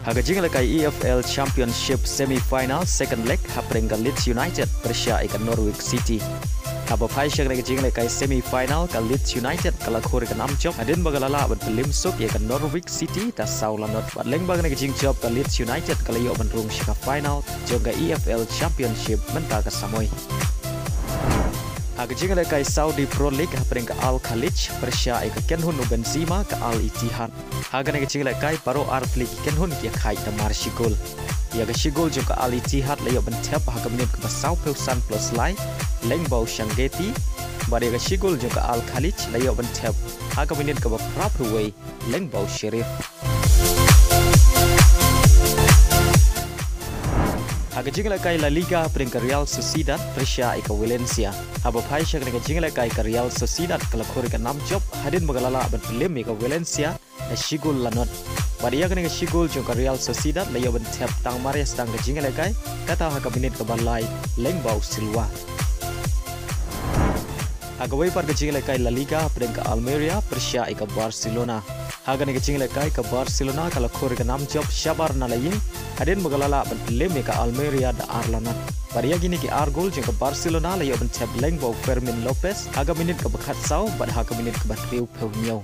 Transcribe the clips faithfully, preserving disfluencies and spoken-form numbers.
Ha ka jingïalehkai E F L Championship semi-final second leg hapdeng ka Leeds United pyrshah ïa ka Norwich City. Haba phai sha kane ka jingïalehkai semi-final, ka Leeds United ka la khur ïa ka nam jop hadien ba ka la lah ban pynlem suk ïa ka Norwich City da saw lanot. Bad lyngba kane ka jingjop, ka Leeds United ka la ïoh ban rung sha ka final jong ka E F L Championship mynta ka samoi. Ha ka jingïalehkai Saudi Pro League hapdeng ka Al Khaleej pyrshah ïa ka kynhun u Benzema, ka Al Ittihad. Ha kane ka jingïalehkai baroh artylli ki kynhun ki ïakhaid da mar shi gol. Ïa ka shi gol jong ka Al Ittihad la ïoh ban thep ha ka minit kaba sawphew san plus lai lyngba u Shangetti. Bad ïa ka shi gol jong ka Al Khaleej la ïoh ban thep ha ka minit kaba phraphew wei lyngba u Sherif. Ha ka jingïalehkai La Liga hapdeng ka Real Sociedad pyrshah ïa ka Valencia. Haba phai sha kane ka jingïalehkai, ka Real Sociedad ka la khur ïa ka nam jop hadien ba ka la lah ban pynlem ïa ka Valencia da shi gol lanot. Bad ïa kane ka shi gol jong ka Real Sociedad la ïoh ban thep tang mar ïa sdang ka jingïalehkai, kata ha ka minit kaba lai lyngba u Silva. Ha kawei pat ka jingïalehkai La Liga hapdeng ka Almeria pyrshah ïa ka Barcelona. Ha kane ka jingïalehkai, ka Barcelona ka la khur ïa ka nam jop shabar na la ïing hadien ba ka la lah ban pynlem ïa ka Almeria da ar lanot. Bad ïa kine ki ar gol jong ka Barcelona la ïoh ban thep lyngba u Fermin Lopez ha ka minit kaba khatsaw bad ha ka minit kaba hynriewphew hynñiew.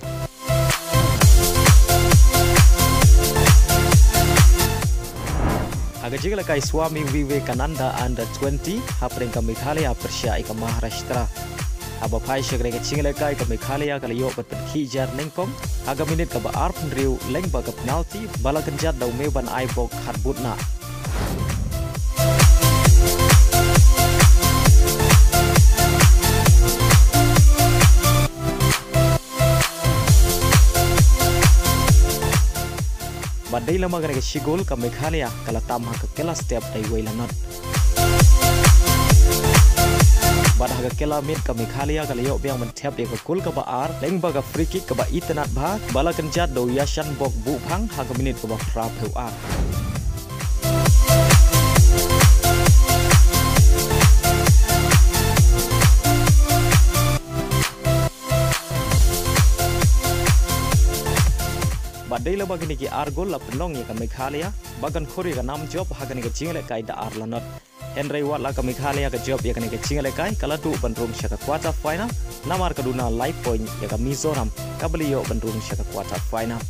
Ha ka jingïalehkai Swami Vivekananda Under twenty hapdeng ka Meghalaya pyrshah ïa ka Maharashtra. Haba phai sha kane ka jingïalehkai, ka Meghalaya ka la ïoh ban pynkhih jar nyngkong ha ka minit kaba arphew hynriew lyngba ka penalty ba la kynjat da u Meiban Aibok Kharbutna. Bad dei lama kane ka shi gol, ka Meghalaya ka la tam ha ka kylla step da iwei lanot. Bad ha ka kylla miet, ka Meghalaya ka la ïoh biang ban thep ïa ka gol kaba ar lyngba ka free kick kaba itynnad bha ba la kynjat da u Yashanbok Buhphang ha ka minit kaba phraphew ar. Bad dei lama kine ki ar gol la pynlong ïa ka Meghalaya ba kan khur ïa ka nam jop ha kane ka jingïalehkai da ar lanot. Hynrei wat la ka Meghalaya ka jop ïa kane ka jingïalehkai, ka la duh ban rung sha ka quarter final namar ka duna lai point ïa ka Mizoram kaba la ïoh ban rung sha ka quarter final.